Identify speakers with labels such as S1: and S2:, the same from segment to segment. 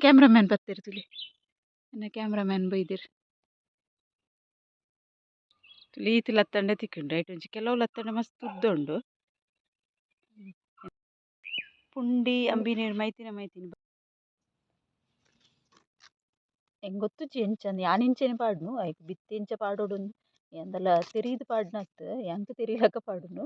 S1: Cameraman ಬತ್ತೆರ್ ತೂಲೆ. ಎನ್ನ ಕ್ಯಾಮ್ರಾಮ್ಯಾನ್ ಬೈದೆರ್. ತೂಲೆ ಈತ್ ಲತ್ತಂಡೆ ತಿಕ್ಕುಂಡು ಐಟ್ ಒಂಜಿ ಕೆಲವು ಲತ್ತಂಡೆ ಮಸ್ತ್ ಉದ್ದ ಉಂಡು. ಪುಂಡಿ ಅಂಬಿ ನೀರು ಮೈತಿನ ಮೈತಿನ. ಎಂಕ್ ಗೊತ್ತುಜ್ಜಿ ಎಂಚಂದ್ ಯಾನ್ ಇಂಚೆನೆ ಪಾಡುನು ಐಕ್ ಬಿತ್ತ್ ಎಂಚ ಪಾಡೊಡುಂದು ಎಂದಲ ತೆರಿದ್ ಪಾಡ್ನತ್ ಎಂಕ್ ತೆರಿಲಕ ಪಾಡುನು.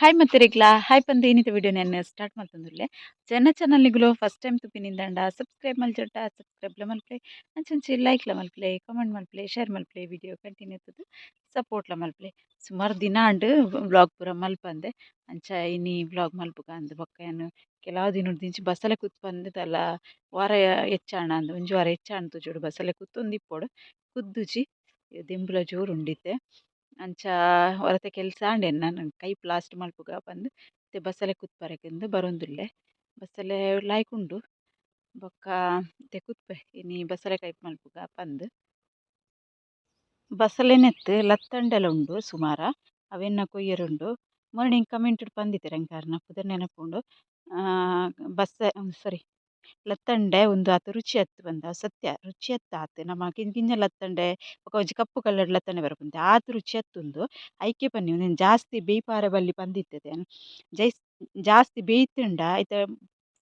S1: ಹಾಯ್ ಮತ್ತೆರೆಗ್ಲಾ ಹಾಯ್ ಪಂದ್ ಇನ್ನಿತ ವಿಡಿಯೋ ನಾನು ಸ್ಟಾರ್ಟ್ ಮಲ್ತೊಂದುಲ್ಲೆ. ಚೆನ್ನ ಚಾನಲ್ನಿಗುಲು ಫಸ್ಟ್ ಟೈಮ್ ತೂಪಿನಿಂದಂಡ ಸಬ್ಸ್ಕ್ರೈಬ್ ಮಲ್ಜೊಡ್ಡ ಸಬ್ಸ್ಕ್ರೈಬ್ಲ ಮಲ್ಪುಲೆ, ಅಂಚಂಚಿ ಲೈಕ್ಲ ಮಲ್ಪುಲೆ, ಕಾಮೆಂಟ್ ಮಲ್ಪುಲೆ, ಶೇರ್ ಮಲ್ಪುಲೆ, ವಿಡಿಯೋ ಕಂಟಿನ್ಯೂ ತೂದು ಸಪೋರ್ಟ್ಲ ಮಲ್ಪುಲೆ. ಸುಮಾರು ದಿನ ಆಂಡ್ ವ್ಲಾಗ್ ಪೂರ ಮಲ್ಪಂದೆ, ಅಂಚ ಇನಿ ವ್ಲಾಗ್ ಮಲ್ಪುಗ ಅಂದ್. ಬೊಕ್ಕ ಯಾನ್ ಕೆಲವು ದಿನೊಡ್ದಿಂಚಿ ಬಸಲೆ ಕುತ್ಪಂದೆ ದಾಲ ವಾರ ಹೆಚ್ಚಾಂಡ ಅಂದ್, ಒಂಜಿ ವಾರ ಹೆಚ್ಚಾಂಡ್ ತೋಜೊಡು ಬಸಲೆ ಕುತ್ತೊಂದಿಪ್ಪೊಡು ಕುದ್ದುಜಿ. ದೆಂಬುಲ ಜೋರು ಉಂಡಿತ್ತೆ. ಅಂಚ ಒರತೆ ಕೆಲಸ ಆಂಡ್ ಎನ್ನ ಕೈ ಪ್ಲಾಸ್ಟ್ ಮಲ್ಪುಗ ಪಂದ್ ಇತ್ತೆ ಬಸಲೆ ಕುತ್ಪರೆಗ್ಂದ್ ಬರೊಂದುಲ್ಲೆ. ಬಸಲೆ ಲಾಯ್ಕ್ ಉಂಡು ಬೊಕ್ಕ ಇತ್ತೆ ಕುತ್ಪೆ ಇನಿ ಬಸಲೆ ಕೈಪ್ ಮಲ್ಪುಗ ಪಂದ್. ಬಸಲೆನೆತ್ ಲತ್ತಂಡೆಲ ಉಂಡು ಸುಮಾರ ಅವೆನ್ನ ಕೊಯ್ಯರುಂಡು. ಮೊನ್ನೆ ಎಂಕ್ ಕಮೆಂಟ್ ಪಂದಿತ್ತೆರ್ ಎಂಕಾರ್ನ ಪುದರ್ ನೆನಪುಂಡು. ಬಸ ಸಾರಿ ಲತ್ತಂಡೆ ಉಂದು ಆತ್ ರುಚಿ ಅತ್ ಪಂದ್ ಸತ್ಯ ರುಚಿ ಅತ್ ಆತ್. ನಮ ಕಿಂಜ ಕಿಂಜ ಲತ್ತಂಡೆ ಬೊಕ ಒಂಜಿ ಕಪ್ಪು ಕಲರ್ ಲತ್ತಂಡೆ ಬರ್ಪುಂಡು ಆತ್ ರುಚಿ ಅತ್ ಉಂದು. ಐಕೆ ಪನ್ನಿ ಉಂದೆನ್ ಜಾಸ್ತಿ ಬೇಯ್ಪಾರೆ ಬಲ್ಲಿ ಪಂದಿತ್ತೆರ್ ಯಾನ್. ಜಾಸ್ತಿ ಬೇಯ್ತುಂಡ ಐತ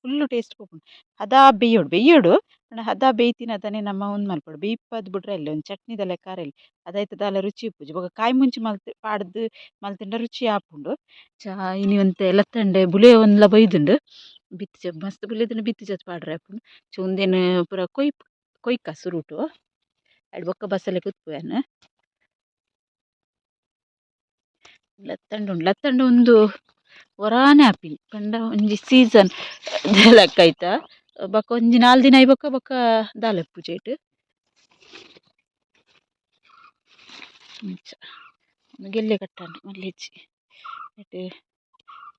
S1: ಫುಲ್ಲು ಟೇಸ್ಟ್ ಪೋಪುಂಡು. ಹದಾ ಬೇಯೋಡು ಬೇಯೋಡು ಪಂಡ ಹದಾ ಬೇಯ್ತಿನದನೆ ನಮ ಉಂದು ಮಲ್ಪೊಡು. ಬೇಯ್ಪಾದ್ ಬುಡ್ರೆ ಎಲ್ಯ ಒಂಜಿ ಚಟ್ನಿದ ಲೆಕ್ಕ ಅರೆಲ್ ಅದಾಯ್ತ ದಾಲ ರುಚಿ ಇಪ್ಪುಜಿ. ಬೊಕ ಕಾಯಿ ಮುಂಚಿ ಮಲ್ತ್ ಪಾಡ್ದ್ ಮಲ್ತ್ಂಡ ರುಚಿ ಆಪುಂಡು. ಚಾ ಇನಿ ಒಂತೆ ಲತ್ತಂಡೆ ಬುಲೆಯೊಂದುಲ ಬೈದುಂಡು. ಬಿತ್ತ್ ಮಸ್ತ್ ಬುಲೆದುಂಡು ಬಿತ್ತ್ ಜತ್ ಪಾಡ್ರೆ ಆಪುಂಡು. ಚೋ ಉಂದೆನ್ ಪೂರ ಕೊಯ್ಪ್ ಕೊಯ್ಕ ಸುರುಟು ಐಡ್ ಬೊಕ್ಕ ಬಸಲೆ ಕುತ್ಪುವೆ ಯಾನ್. ಲತ್ತಂಡೆ ಉಂಡು ಲತ್ತಂಡೆ ಉಂದು ಒರಾನೆ ಆಪಿನಿ ಪಂಡ ಒಂಜಿ ಸೀಸನ್ ಲೆಕ್ಕ ಐತ. ಬೊಕ ಒಂಜಿ ನಾಲ್ ದಿನ ಆಯಿ ಬೊಕ್ಕ ಬೊಕ್ಕ ದಾಲ ಇಪ್ಪುಜಿ ಐಟ್. ಇಂಚ ಗೆಲ್ಲೆ ಕಟ್ಟಾಂಡ್ ಮಲ್ಲೆಜ್ಜಿ ಐಟ್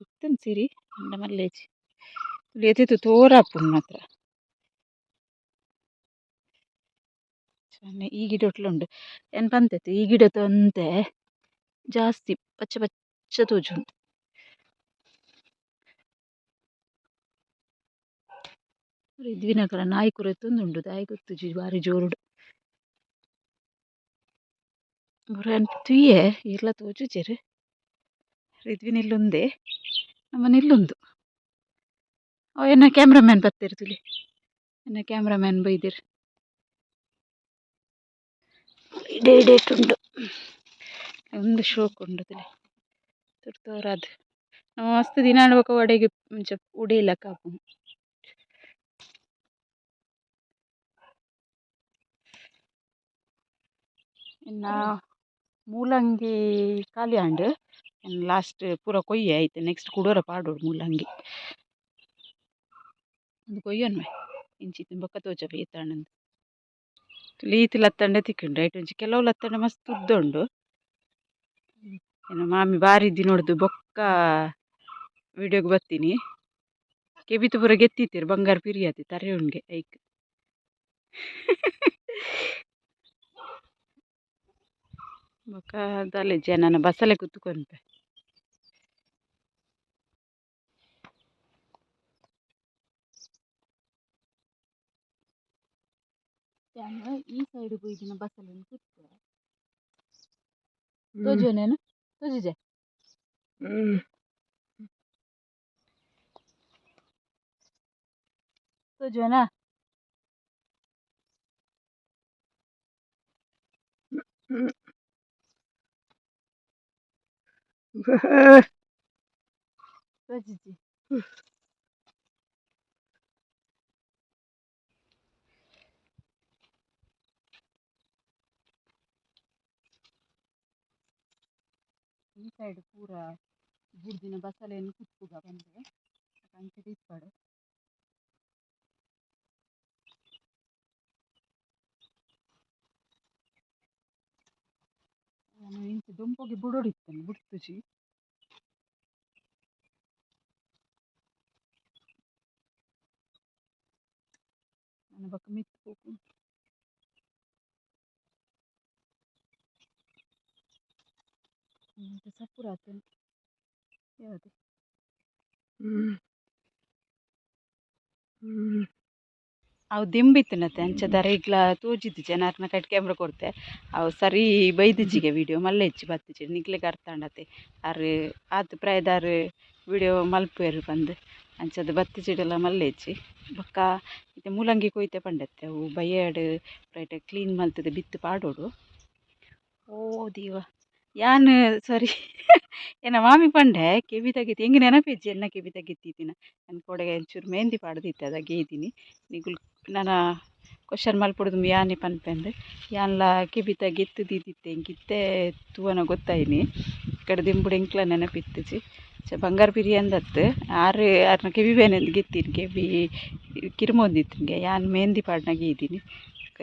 S1: ಇತ್ತುಂಡು ಸಿರಿ ಪಂಡ ಮಲ್ಲೆಜ್ಜಿ ಏತೇತ್ ತೋರಾಪುಂಡು ಮಾತ್ರ. ಈ ಗಿಡೊಟ್ಲ ಉಂಡು ಯಾನ್ ಪಂತೆತ್ ಈ ಗಿಡತ ಒಂತೆ ಜಾಸ್ತಿ ಪಚ್ಚೆ ಪಚ್ಚೆ ತೋಜುಂಡು. ರಿದ್ವಿನಕಲ್ನ ನಾಯಿ ಕುರೆತೊಂದುಂಡು ದಾಯೆ ಗೊತ್ತುಜಿ ಬಾರಿ ಜೋರುಡು. ಒರ ಯಾನ್ ತೂಯೆ ಏರ್ಲ ತೋಜುಜೆರ್. ರಿದ್ವಿನ್ ಇಲ್ಲುಂದೆ ನಮನ ಇಲ್ಲುಂದು. ಅವು ಎನ್ನ ಕ್ಯಾಮ್ರಾಮ್ಯಾನ್ ಬತ್ತೆರ್ ತೂಲೆ. ಎನ್ನ ಕ್ಯಾಮ್ರಾಮ್ಯಾನ್ ಬೈದೆರ್. ಇಡೆ ಇಡೆಟ್ ಉಂಡು ಉಂದು ಶೋಕು ಉಂಡು ತೂಲೆ ತುರ್ತೋರಾದ್. ನಮ ಮಸ್ತ್ ದಿನ ಆಂಡ ಬೊಕ ಒಡೆಗ್ ಇಂಚ ಉಡೇಲಕ ಆಪುಂಡು. ಎನ್ನ ಮೂಲಂಗಿ ಖಾಲಿ ಆಂಡ್. ಲಾಸ್ಟ್ ಪೂರ ಕೊಯ್ಯೆ ಐತೆ ನೆಕ್ಸ್ಟ್ ಕುಡೋರ ಪಾಡೊಡು ಮೂಲಂಗಿ. ಉಂದು ಕೊಯ್ಯೊನ್ವೆ ಇಂಚಿತ್ತಿನ ಬೊಕ್ಕ ತೋಜವೆ ಏತಾಂಡ್. ಈತ್ ಲತ್ತಂಡೆ ತಿಕ್ಕುಂಡು ಐಟ್ ಒಂಜಿ ಕೆಲವು ಲತ್ತಂಡೆ ಮಸ್ತ್ ಉದ್ದ ಉಂಡು. ಎನ್ನ ಮಾಮಿ ಬಾರಿ ದಿನೊಡ್ದು ಬೊಕ್ಕ ವಿಡಿಯೋಗ್ ಬತ್ತೀನಿ. ಕೆಬಿತ ಪೂರ ಗೆತ್ತಿತ್ತೆರ್ ಬಂಗಾರ ಪಿರಿಯಾತಿ ತರೆ ಉಂಡ್ಗೆ ಐಕ್. ಬೊಕ್ಕ ದಾಲ ಜನನ ಬಸಲೆ ಕುತ್ತುಕೊಂತೆ. ಯಾನ್ ಈ ಸೈಡ್ ಪೋಯಿದಿನ ಬಸಲೆನ್ ಕುತ್ತೆ. ತೋಜುವನೇನು ತೋಜುಜೆ? ತೋಜುವನಾ? ತೋಜುಜಿ. ಈ ಸೈಡ್ ಪೂರ ಬುಡ್ದಿನ ಬಸಲೆನ್ ಕುತ್ತುಗ ಪಂದ್ ಅಂಚನೆ ಇಪ್ಪಡ್. ಯಾನ್ ಇಂಚ ದೊಂಪೊಗೆ ಬುಡೊಡಿತ್ತುಂಡು ಬುಡ್ತುಜಿ. ಬೊಕ ಮಿತ್ತ್ ಪೋಪುಂಡು. ಮಾತ ಸಪುರ ಆತುಂಡು ಯಾವ್ದು. ಅವು ದಿಂಬಿತ್ತುನತೆ ಅಂಚ ದರೆಗ್ಲ ತೋಜಿದಿಜಿ ಅರ್ನ ಕೈಟ್ ಕ್ಯಾಮ್ರಾ ಕೊರ್ತೆ. ಅವು ಸರಿ ಬೈದಿಜ್ಜಿಗೆ ವಿಡಿಯೋ ಮಲ್ಲೆ ಇಜ್ಜಿ ಬತ್ತಿಜಿ ನಿಕ್ಲೆಗ್ ಅರ್ಥ ಆಂಡತೆ ಆರ್ ಆತ್ ಪ್ರಾಯದಾರ್ ವಿಡಿಯೋ ಮಲ್ಪುವೆರ್ ಪಂದ್. ಅಂಚದ ಬತ್ತಿಜಿಡಲ ಮಲ್ಲೆ ಇಜ್ಜಿ ಬೊಕ್ಕ ಇತ್ತೆ ಮೂಲಂಗಿ ಕೊಯ್ತೆ ಪಂಡತ್ತೆ ಅವು ಬಯ್ಯಡ್ ರೈಟ್ ಕ್ಲೀನ್ ಮಲ್ತುದು ಬಿತ್ತ್ ಪಾಡೊಡು. ಓ ದೀವ ಯಾನ್ ಸಾರಿ ಎನ್ನ ಮಾಮಿ ಪಂಡೆ ಕೆಬಿ ತಗಿತಿ ಎಂಕ್ ನೆನಪಿಜ್ಜಿ ಎನ್ನ ಕೆಬಿ ತಗಿತಿತ್ತಿನ ಯಾನ್ ಕೋಡೆಗ್ ಒಂಚೂರು ಮೆಹಂದಿ ಪಾಡ್ದಿತ್ತೆ ಅದ ಗೇದಿನಿ ನಿಕುಲು ನನ ಕ್ವಶನ್ ಮಲ್ಪೊಡು ಯಾನೆ ಪನ್ಪೆಂದು ಯಾನ್ಲ ಕೆಬಿತ ಗೆತ್ತ್ ದೀದಿತ್ತೆ ಎಂಕ್ ಇತ್ತೆ ತೂವನ ಗೊತ್ತಾಯಿನಿ. ಕಡೆ ದಿಂಬುಡು ಎಂಕ್ಲ ನೆನಪಿತ್ತಿಜಿ. ಬಂಗಾರ ಪಿರಿಯಂದತ್ತು ಆರ್ ಆರ್ನ ಕೆಬಿ ಬೇನೆ ಗೆತ್ತೀನಿ ಕೆಬಿ ಕಿರುಮೊಂದಿತ್ತಿನ್ಗೆ ಯಾನ್ ಮೆಹಂದಿ ಪಾಡ್ನ ಗೇದಿನಿ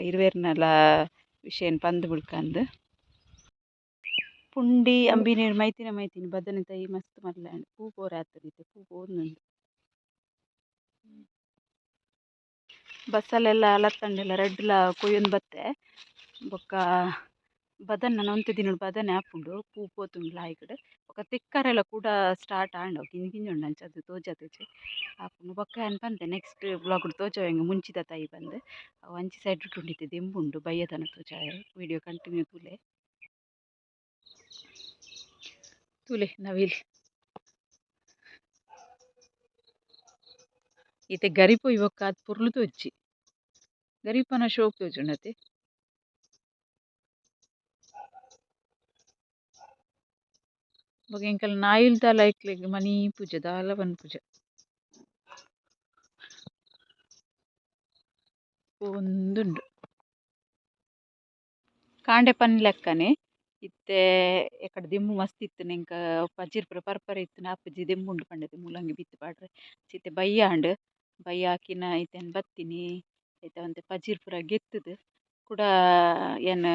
S1: ಇರುವೆರ್ನಲ ವಿಷಯನ್ ಪಂದ್ ಬುಡ್ಕಂದು. ಪುಂಡಿ ಅಂಬಿ ನೀರು ಮೈತಿನ ಮೈತಿನಿ ಬದನೆ ತೈ ಮಸ್ತ್ ಮಲ್ಲೆ ಆಂಡ್ ಪೂ ಪೂರ ಆತುಂಡು ಇತ್ತೆ ಪೂ ಪೋಂದುಂಡು. ಬಸಲೆಲ್ಲ ಲತ್ತಂಡೆಲ ರಡ್ಡ್ಲ ಕೊಯ್ಯೊಂದು ಬತ್ತೆ. ಬೊಕ್ಕ ಬದನೆ ನನ ಒಂತೆ ದಿನೊಡು ಬದನೆ ಆಪುಂಡು ಪೂ ಪೋತುಂಡು ಲಾಯ್ಕ್ಡ್. ಬೊಕ್ಕ ತೆಕ್ಕರೆಲ ಕೂಡ ಸ್ಟಾರ್ಟ್ ಆಂಡ್ ಅವು ಕಿಂಜಿ ಕಿಂಜಿ ಉಂಡು ಅಂಚ ಅದು ತೋಜಾತಿಜಿ ಆಪುಂಡು. ಬೊಕ್ಕ ಯಾನ್ ಪಂತೆ ನೆಕ್ಸ್ಟ್ ವ್ಲಾಗ್ ತೋಜಾವೆ ಎಂಕ್ ಮುಂಚಿದ ತೈ ಪಂದ್. ಅವು ಅಂಚಿ ಸೈಡ್ ಉಂಡು ಇತ್ತೆ ದೆಂಬುಂಡು ಬಯ್ಯದನ ತೋಜಾವೆ ವಿಡಿಯೋ ಕಂಟಿನ್ಯೂ ತೂಲೆ. ತೂಲೆ ನವಿಲ್. ಇತ್ತೆ ಗರಿ ಪೋಯಿ ಬೊಕ್ಕ ಆತ್ ಪೊರ್ಲು ತೋಜಿ ಗರಿಪನ ಶೋಕ್ ತೋಜುಂಡತೆ. ಬೊಕ ಎಂಕಲ್ನ ನಾಯಿಲ್ ದಾಲ ಐಕ್ಲೆಗ್ ಮನಿ ಪೂಜೆ ದಾಲ ಪನ್ಪುಜ. ಪೋವೊಂದುಂಡು. ಕಾಂಡೆ ಪನ್ಲೆಕ್ಕನೆ ಇತ್ತೆ ಎಕಡೆ ದಿಂಬು ಮಸ್ತ್ ಇತ್ತುಂಡು ಎಂಕ್ ಪಜಿರ್ ಪೂರ ಪರ್ಪರೆ ಇತ್ತುಂಡು ಆಪುಜಿ ದಿಂಬು ಉಂಡು ಪಂಡೆತೆ ಮೂಲಂಗಿ ಬಿತ್ತ್ ಪಾಡ್ರೆ. ಇತ್ತೆ ಬಯ್ಯ ಆಂಡ್ ಬಯ್ಯ ಆಕಿನ ಇತ್ತೆ ಯಾನ್ ಬತ್ತಿನಿ ಐತ ಒಂತೆ ಪಜಿರ್ ಪೂರ ಗೆತ್ತುದು ಕುಡ ಯಾನ್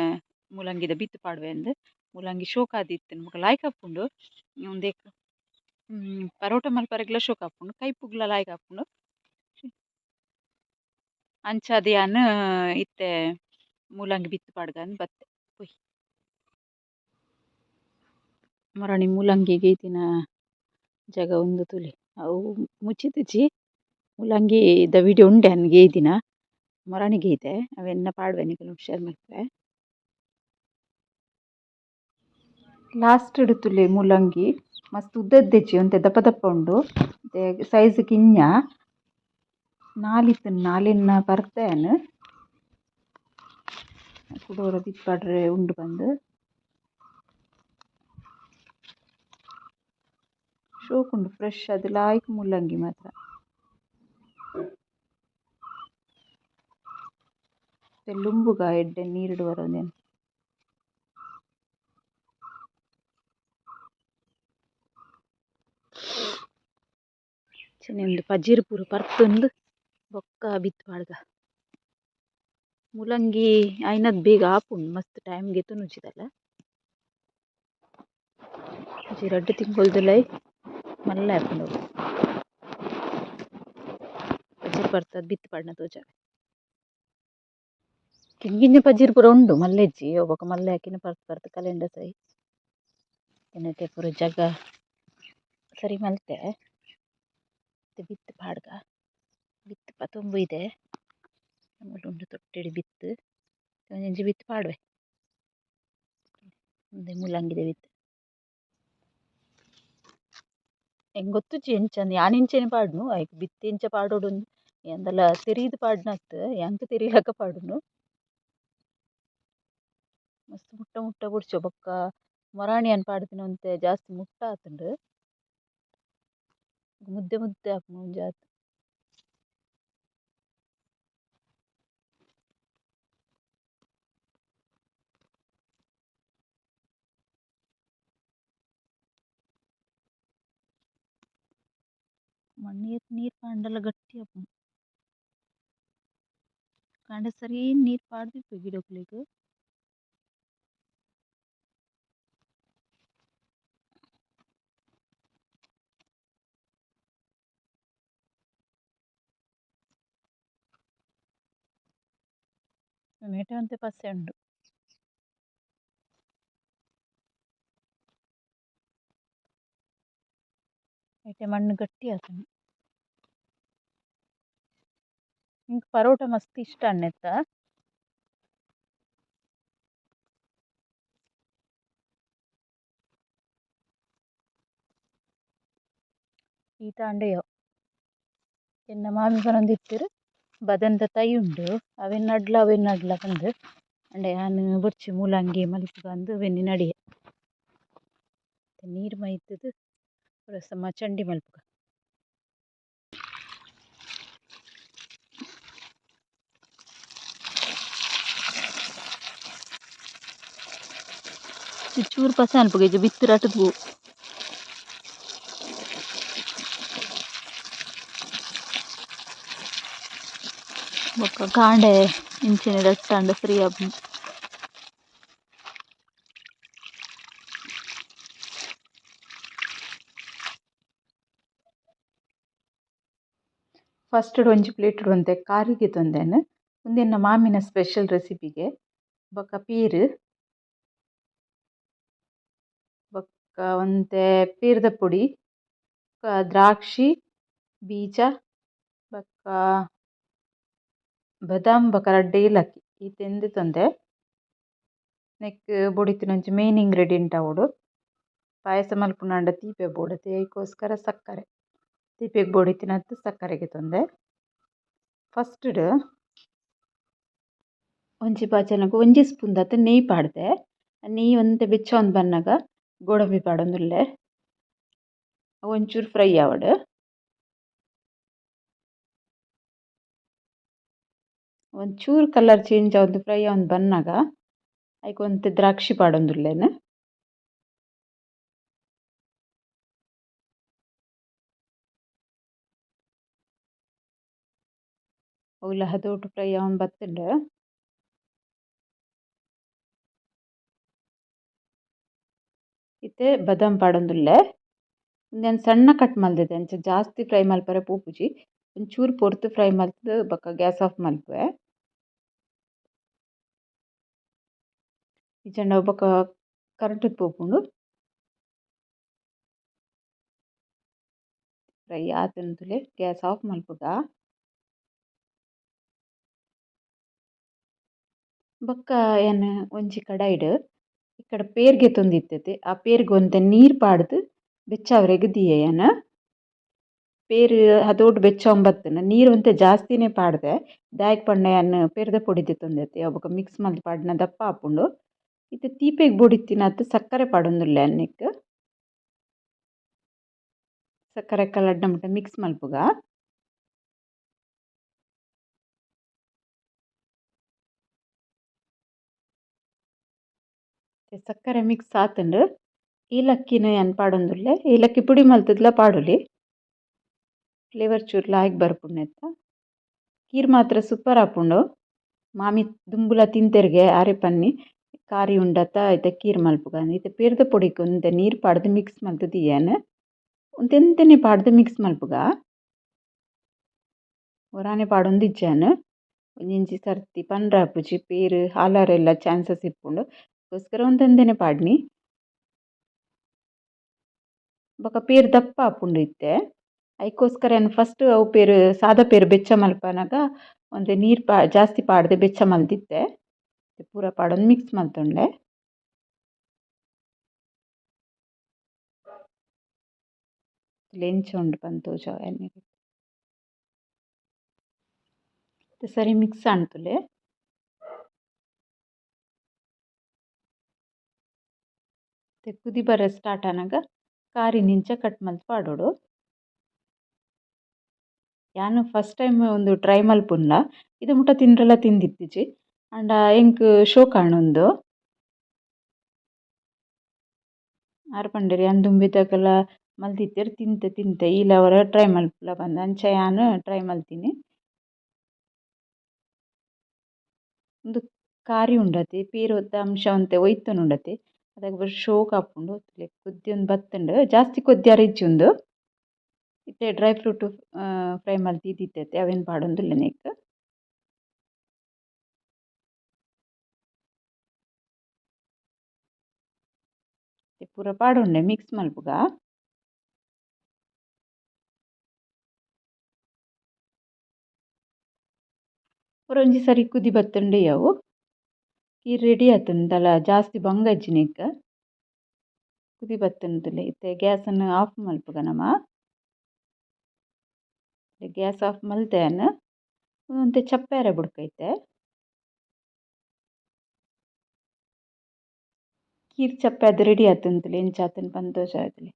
S1: ಮೂಲಂಗಿದ ಬಿತ್ತ್ ಪಾಡುವೆ ಅಂದ್. ಮೂಲಂಗಿ ಶೋಕಾದಿತ್ತುಂಡು ಬೊಕ ಲಾಯ್ಕ್ ಆಪುಂಡು ಉಂದೆಕ್ ಪರೋಟ ಮಲ್ಪರೆಗ್ಲ ಶೋಕ್ ಆಪುಂಡು ಕೈಪುಗ್ಲ ಲಾಯ್ಕ್ ಆಪುಂಡು. ಅಂಚಾದ್ ಯಾನ್ ಇತ್ತೆ ಮೂಲಂಗಿ ಬಿತ್ತ್ ಪಾಡ್ಗಂದ್ ಬತ್ತೆ ಪೋಯಿ. ಮರಣಿ ಮೂಲಂಗಿ ಗೇತಿನ ಜಾಗ ಉಂದು ತೂಲೆ ಅವು ಮುಚ್ಚಿದಿಜಿ ಮೂಲಂಗಿ ದ ವಿಡಿಯೋ ಉಂಡೆ ಯಾನ್ ಗೇದಿನ ಮೊರಾನಿ ಗೇತೆ ಅವೆನ್ನ ಪಾಡ್ವೆ ನಿಕಲ್ನ ಶೇರ್ ಮಲ್ಪುವೆ. ಲಾಸ್ಟ್ ಡ್ ತೂಲೆ ಮೂಲಂಗಿ ಮಸ್ತ್ ಉದ್ದದ್ದೆಜ್ಜಿ ಒಂತೆ ದಪ್ಪ ದಪ್ಪ ಉಂಡು ಸೈಜ್ ಕಿನ್ಯ ನಾಲ್ ಇತ್ತುಂಡು ನಾಲೆನ್ನ ಪರ್ತೆ ಯಾನ್ ಕುಡೊರ ಬಿತ್ತ್ ಪಾಡ್ರೆ ಉಂಡು ಪಂದ್. ಶೋಕುಂಡು ಫ್ರೆಶ್ ಆದ್ ಲಾಯ್ಕ್ ಮೂಲಂಗಿ ಮಾತ್ರ. ಲುಂಬುಗ ಎಡ್ಡೆ ನೀರ್ಡ್ ಒರ ಉಂದೆನ್. ಅಂಚನೆ ಉಂದು ಪಜಿರ್ ಪೂರ ಪರ್ತೊಂದು ಬೊಕ್ಕ ಬಿತ್ತ್ ಪಾಡ್ಗ. ಮೂಲಂಗಿ ಆಯಿನತ್ ಬೇಗ ಆಪುಂಡು ಮಸ್ತ್ ಟೈಮ್ ಗೆತೊನುಜಿ ದಾಲ. ಒಂಜಿ ರಡ್ಡ್ ತಿಂಗೊಲ್ದುಲೈ ಮಲ್ಲೆ ಆಪುಂಡು ಅವು. ಪಜಿರ್ ಪರ್ತದ್ ಬಿತ್ತ್ ಪಾಡ್ನ ತೋಜಾವೆ. ಕಿನ್ನ ಕಿನ್ನ ಪಜಿರ್ ಪೂರ ಉಂಡು ಮಲ್ಲೆ ಇಜ್ಜಿ ಅವು ಬೊಕ ಮಲ್ಲೆ ಆಕಿನ ಪರ್ತ್ ಪರ್ತ್ ಕಲೆಂಡ ಸೈ. ನೆಟೆ ಪೂರ ಜಾಗ ಸರಿ ಮಲ್ತೆ. ಇತ್ತೆ ಬಿತ್ತ್ ಪಾಡ್ಗ. ಬಿತ್ತ್ ಪತೊಂಬು ಇದೆ. ಮೂಲು ಉಂಡು ತೊಟ್ಟೆಡ್ ಬಿತ್ತ್. ಒಂಜೊಂಜಿ ಬಿತ್ತ್ ಪಾಡುವೆ. ಉಂದೆ ಮೂಲಂಗಿದ ಬಿತ್ತ್. ಎಂಕ್ ಗೊತ್ತುಜ್ಜಿ ಎಂಚಂದ್ ಯಾನ್ ಇಂಚೆನೆ ಪಾಡುನು ಐಕ್ ಬಿತ್ತ್ ಎಂಚ ಪಾಡೊಡುಂದು ಯಾನ್ದಲ ತೆರಿದ್ ಪಾಡ್ನತ್ ಎಂಕ್ ತೆರಿಲಕ ಪಾಡುನು. ಮಸ್ತ್ ಮುಟ್ಟ ಮುಟ್ಟ ಬೊಡ್ಚಿ ಬೊಕ್ಕ ಮೊರಾನಿ ಯಾನ್ ಪಾಡ್ದಿನ ಒಂತೆ ಜಾಸ್ತಿ ಮುಟ್ಟ ಆತುಂಡು. ಮುದ್ದೆ ಮುದ್ದೆ ಆಪುಂಡು ಒಂಜಾತ್. ಮಣ್ಣ್ ಏತ್ ನೀರ್ ಪಾಂಡಲ ಗಟ್ಟಿ ಆಪುಂಡು. ಕಾಂಡೆ ಸರಿ ನೀರ್ ಪಾಡ್ದಿಪ್ಪೆ ಗಿಡಕುಲೆಗ್. ಮೇಟ ಒಂತೆ ಪಸೆ ಉಂಡು. ಐಟೆ ಮಣ್ಣು ಗಟ್ಟಿ ಆತುಂಡು. ಎಂಕ್ ಪರೋಟ ಮಸ್ತ್ ಇಷ್ಟ ಅಣ್ಣೆತ್ತ. ಈತ ಅಂಡೆಯೋ ಎನ್ನ ಮಾಮಿ ಪನೊಂದಿತ್ತೆರ್ ಬದನೆದ ತೈ ಉಂಡು ಅವೆನ್ ನಡ್ಲ ಅವೆನ್ ನಡ್ಲ ಪಂದ್ ಅಂಡ ಯಾನ್ ಬೊರ್ಚಿ ಮೂಲಂಗಿ ಮಲ್ಪುಗ ಅಂದ್ ಅವೆನ್ ನಡಿಯೆ. ನೀರ್ ಮೈತ್ದ್ ರಸಮ ಚಂಡಿ ಮಲ್ಪುಗ. ಚೂರು ಪಸೆ ಅನ್ಪುಗ ಇಜ್ಜಿ ಬಿತ್ತ್ ರಟ್ಟುದು ಪೋ. ಬೊಕ್ಕ ಕಾಂಡೆ ಇಂಚನೆ ರಟ್ಟಾಂಡ ಫ್ರೀ ಆಪುಂಡು. ಫಸ್ಟ್ ಒಂಜಿ ಪ್ಲೇಟ್ ಒಂತೆ ಕಾರಿಗೆ ತೊಂದೆನ್ ಉಂದೆನ್ನ ಮಾಮಿನ ಸ್ಪೆಷಲ್ ರೆಸಿಪಿಗೆ ಬೊಕ್ಕ ಪೀರ್ ಬೊಕ್ಕ ಒಂತೆ ಪೀರ್ದ ಪೊಡಿ ಬೊಕ್ಕ ದ್ರಾಕ್ಷಿ ಬೀಜ ಬೊಕ್ಕ ಬದಾಮ್ ಬೊಕ್ಕ ರಡ್ಡ್ ಏಲಕ್ಕಿ ಈತೆಂದ್ ತೊಂದೆ ನೆಕ್ಕ್ ಬೋಡಿತ್ತಿನ ಒಂಜಿ ಮೈನ್ ಇಂಗ್ರೀಡಿಯೆಂಟ್ ಆವೊಡು ಪಾಯಸ ಮಲ್ಪುನಾಂಡ ತೀಪೆ ಬೋಡತೆ ಐಕೋಸ್ಕರ ಸಕ್ಕರೆ ತೀಪೆಗ್ ಬೋಡಿತ್ತಿನಾತ್ ಸಕ್ಕರೆಗೆ ತೊಂದೆ ಫಸ್ಟ್ ಒಂಜಿ ಬಾಜನಗ್ ಒಂಜಿ ಸ್ಪೂನ್ ದಾತ್ ನೆಯ್ಯಿ ಪಾಡ್ದೆ ನೆಯ್ಯಿ ಒಂತೆ ಬೆಚ್ಚ ಆವೊಂದು ಬನ್ನಗ ಗೋಡಂಬಿ ಪಾಡೊಂದುಲ್ಲೆ ಅವು ಒಂಚೂರು ಫ್ರೈ ಆವಡ್. ಒಂಚೂರು ಕಲರ್ ಚೇಂಜ್ ಆವೊಂದು ಫ್ರೈ ಆವೊಂದು ಬನ್ನಗ ಐಕ್ ಒಂತೆ ದ್ರಾಕ್ಷಿ ಪಾಡೊಂದುಲ್ಲೆನ್. ಅವುಲ ಹದೋಟು ಫ್ರೈ ಆವೊಂದು ಬತ್ತುಂಡು. ಇತ್ತೆ ಬದಾಮ್ ಪಾಡೊಂದುಲ್ಲೆ ಉಂದೆನ್ ಸಣ್ಣ ಕಟ್ ಮಲ್ದಿದೆ ಅಂಚ ಜಾಸ್ತಿ ಫ್ರೈ ಮಲ್ಪರೆ ಪೋಪುಜಿ ಒಂಚೂರು ಪೊರ್ತು ಫ್ರೈ ಮಲ್ತ್‌ದ್ ಬೊಕ್ಕ ಗ್ಯಾಸ್ ಆಫ್ ಮಲ್ಪುವೆ. ಇಜ್ಜಂಡ ಅವು ಬೊಕ್ಕ ಕರಟುದು ಪೋಪುಂಡು. ಫ್ರೈ ಆತುಂಡು ತೂಲೆ ಗ್ಯಾಸ್ ಆಫ್ ಮಲ್ಪುಗ. ಬೊಕ್ಕ ಯಾನ್ ಒಂಜಿ ಕಡಾಯಿಡ್ ಇಕ್ಕಡ ಪೇರ್ ಗೆತೊಂದಿತ್ತೆ ಆ ಪೇರ್ಗ್ ಒಂತೆ ನೀರ್ ಪಾಡ್ದ್ ಬೆಚ್ಚ ಆವರೆಗ್ ದೀಯೆ ಯಾನ್. ಪೇರ್ ಹದೋಟು ಬೆಚ್ಚ ಆವೊಂದು ಬತ್ತ್ಂಡ ನೀರ್ ಒಂತೆ ಜಾಸ್ತಿನೆ ಪಾಡ್ದೆ ದಾಯೆಗ್ ಪಂಡ ಯಾನ್ ಪೇರ್ದ ಪೊಡಿ ದೆತೊಂದೆತ್ತೆ ಅವು ಬೊಕ ಮಿಕ್ಸ್ ಮಲ್ತ್ ಪಾಡ್ಂಡ ದಪ್ಪ ಆಪುಂಡು. ಇತ್ತೆ ತೀಪೆಗ್ ಬೋಡಿತ್ತಿನಾತ್ ಸಕ್ಕರೆ ಪಾಡೊಂದುಲ್ಲೆ ಯಾನ್ ನೆಕ್ಕ್. ಸಕ್ಕರೆ ಕಲಡ್ನ ಮುಟ ಮಿಕ್ಸ್ ಮಲ್ಪುಗ. ಸಕ್ಕರೆ ಮಿಕ್ಸ್ ಆತುಂಡು ಏಲಕ್ಕಿನ ಯಾನ್ ಪಾಡೊಂದುಲ್ಲೆ ಏಲಕ್ಕಿ ಪುಡಿ ಮಲ್ತುದ್ಲ ಪಾಡೊಲಿ. ಫ್ಲೇವರ್ ಚೂರು ಲಾಯ್ಕ್ ಬರ್ಪುಂಡು ನೆತ್ತ. ಕೀರ್ ಮಾತ್ರ ಸೂಪರ್ ಆಪುಂಡು. ಮಾಮಿ ದುಂಬುಲ ತಿಂತೆರ್ಗೆ ಆರೇ ಪನ್ನಿ ಕಾರಿ ಉಂಡತ ಐತ ಕೀರ್ ಮಲ್ಪುಗ ಅಂದ್. ಇತ್ತೆ ಪೇರ್ದ ಪೊಡಿಕ್ ಒಂತೆ ನೀರ್ ಪಾಡ್ದ್ ಮಿಕ್ಸ್ ಮಲ್ತ್ ದೀಯೆನ್. ಒಂತೆ ಒಂತೆನೆ ಪಾಡ್ದ್ ಮಿಕ್ಸ್ ಮಲ್ಪುಗ. ಒರಾನೆ ಪಾಡೊಂದಿಜ್ಜಾನ್ ಒಂಜಿಂಜಿ ಸರ್ತಿ ಪಂಡ್ರೆ ಆಪುಜಿ ಪೇರ್ ಹಾಲಾರೆಲ ಚಾನ್ಸಸ್ ಇಪ್ಪುಂಡು ಅಯಿಕೋಸ್ಕರ ಒಂತೆ ಒಂತೆನೆ ಪಾಡ್ನಿ. ಬೊಕ ಪೇರ್ ದಪ್ಪ ಆಪುಂಡು ಇತ್ತೆ ಐಕೋಸ್ಕರ ಯಾನ್ ಫಸ್ಟ್ ಅವು ಪೇರ್ ಸಾದ ಪೇರ್ ಬೆಚ್ಚ ಮಲ್ಪನಗ ಒಂತೆ ನೀರ್ ಜಾಸ್ತಿ ಪಾಡ್ದ್ ಬೆಚ್ಚ ಮಲ್ತಿತ್ತೆ ಪೂರ ಪಾಡೊಂದು ಮಿಕ್ಸ್ ಮಲ್ತೊಂಡೆ. ಎಂಚ ಉಂಡು ಪಂದ್ ತೋಜಾವೆ ನಿಕ್ಕ್. ಸರಿ ಮಿಕ್ಸ್ ಆಂಡ್ ತೂಲೆ. ಕುದಿ ಬರೆ ಸ್ಟಾರ್ಟ್ ಆನಗ ಕಾರಿನ್ ಇಂಚ ಕಟ್ ಮಲ್ತ್ ಪಾಡೊಡು. ಯಾನ್ ಫಸ್ಟ್ ಟೈಮ್ ಉಂದು ಟ್ರೈ ಮಲ್ಪುನ್ಲ ಇದು ಮುಟ ತಿಂಡ್ರೆಲ ತಿಂದಿತ್ತಿಜಿ ಆಂಡ ಎಂಕ್ ಶೋಕ್ ಆಂಡ್ ಉಂದು. ಆರ್ ಪಂಡೆರ್ ಯಾನ್ ದುಂಬಿದಕಲ್ಲ ಮಲ್ತಿತ್ತೆರ್ ತಿಂತೆ ತಿಂತೆ ಈಲ ಒರ ಟ್ರೈ ಮಲ್ಪುಲ ಪಂದ್ ಅಂಚ ಯಾನ್ ಟ್ರೈ ಮಲ್ತಿನಿ. ಉಂದು ಕಾರಿ ಉಂಡತೆ ಪೇರುದ ಅಂಶ ಒಂತೆ ಒಯಿತೊನುಂಡತೆ ಅದಾಗ್ ಬಾರಿ ಶೋಕ್ ಆಪುಂಡು ತೂಲೆ ಕೊದ್ಯೊಂದು ಬತ್ತುಂಡು ಜಾಸ್ತಿ ಕೊದ್ಯರೆ ಇಜ್ಜಿ ಉಂದು. ಇತ್ತೆ ಡ್ರೈ ಫ್ರೂಟ್ ಫ್ರೈ ಮಲ್ತ್ ದೀದಿತ್ತೆ ಅವೆನ್ ಪಾಡೊಂದುಲ್ಲೆ ನೆಕ್ಕ್. ಪೂರ ಪಾಡೊಂಡೆ ಮಿಕ್ಸ್ ಮಲ್ಪುಗ. ಪೂರ ಒಂಜಿ ಸರಿ ಕುದಿ ಬತ್ತುಂಡ ಯಾವು. ಕೀರ್ ರೆಡಿ ಆತುಂಡು ದಾಲ ಜಾಸ್ತಿ ಬಂಗ ಇಜ್ಜಿ ನೆಕ್. ಕುದಿ ಬತ್ತುಂಡು ಇತ್ತೆ ಗ್ಯಾಸ್ ನು ಆಫ್ ಮಲ್ಪುಗ ನಮ. ಗ್ಯಾಸ್ ಆಫ್ ಮಲ್ತೆ ಒಂತೆ ಚಪ್ಪೆರೆ ಬುಡ್ಕ ಇತ್ತೆ. ಕೀರ್ ಚಪ್ಪೆ ಆದ್ ರೆಡಿ ಆತುಂಡು ಎಂಚ ಆತುಂಡು ಪಂದ್ ತೋಜಾವೆ.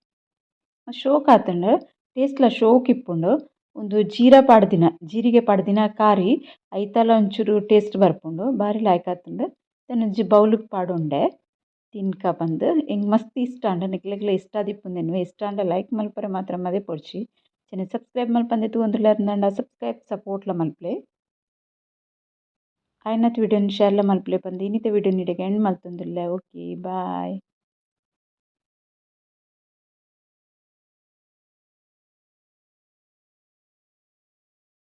S1: ಶೋಕ್ ಆತುಂಡು ಟೇಸ್ಟ್ ಲ ಶೋಕ್ ಇಪ್ಪುಂಡು. ಉಂದು ಜೀರಾ ಪಾಡ್ದಿನ ಜೀರಿಗೆ ಪಾಡ್ದಿನ ಕಾರಿ ಐತಲ ಒಂಚೂರು ಟೇಸ್ಟ್ ಬರ್ಪುಂಡು ಬಾರಿ ಲಾಯ್ಕ್ ಆತುಂಡು. ಒಂಜಿ ಬೌಲ್ ಗ್ ಪಾಡೊಂಡೆ ತಿನ್ಕ ಪಂದ್ ಎಂಕ್ ಮಸ್ತ್ ಇಷ್ಟ ಆಂಡ್ ನಿಕ್ಲೆಗ್ಲ ಇಷ್ಟ ಆದಿಪ್ಪುಂದು ಇಷ್ಟ ಆಂಡ ಲೈಕ್ ಮಲ್ಪರೆ ಮಾತ್ರ ಮದಪೊಡ್ಚಿ. ಅಂಚನೆ ಸಬ್ಸ್ಕ್ರೈಬ್ ಮಲ್ಪಂದೆ ತೂವೊಂದುಲ್ಲೆರ್ ಸಬ್ಸ್ಕ್ರೈಬ್ ಸಪೋರ್ಟ್ ಲ ಮಲ್ಪುಲೆ. ಆಯಿನಾತ್ ವಿಡಿಯೋನ್ ಶೇರ್ ಲ ಮಲ್ಪುಲೆ ಪಂದ್ ಇನಿತ ವಿಡಿಯೋನ್ ಇಡೆಗ್ ಎಂಡ್ ಮಲ್ತೊಂದುಲ್ಲೆ. Okay boy.